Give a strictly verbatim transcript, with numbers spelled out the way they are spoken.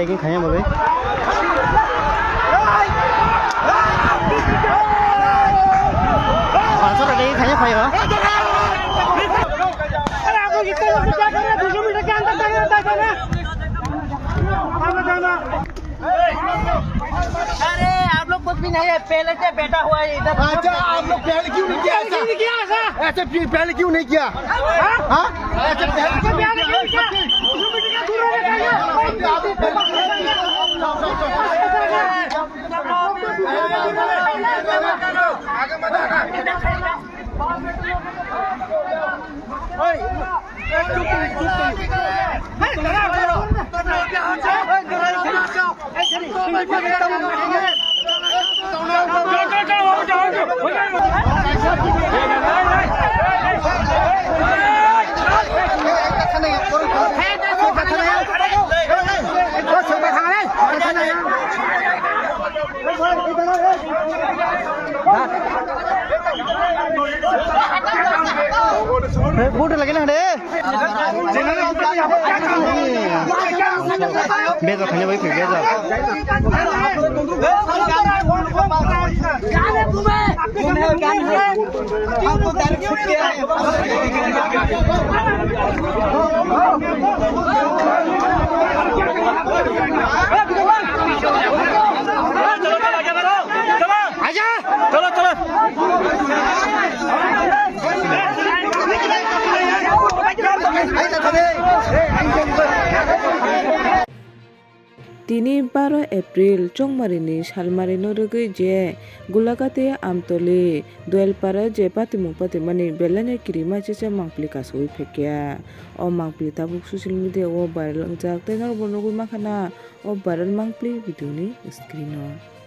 Taking khanya boloi. Pansora taking khanya phaio. अरे, आप लोग कुछ भी नहीं है, पहले से बैठा हुआ है इधर। अच्छा, आप लोग पहले क्यों नहीं किया ऐसा? नहीं किया ऐसा। ऐसे पहले क्यों नहीं किया? हाँ? ऐसे पहले क्यों नहीं किया? Bute lagi na de. Beza khanya bai beza. Aja. Chalo, chalo. Tini baro April, Chongmarini salmarino rwgwi je Gulagati Amtoli, Doyalpara je patimung patimani belai no kirima chicha mangpili kasawi phekya. O mangpili tabuk social media o viral wngjak tei norokbo nugwi mankhana o viral mangpili video ni screen o.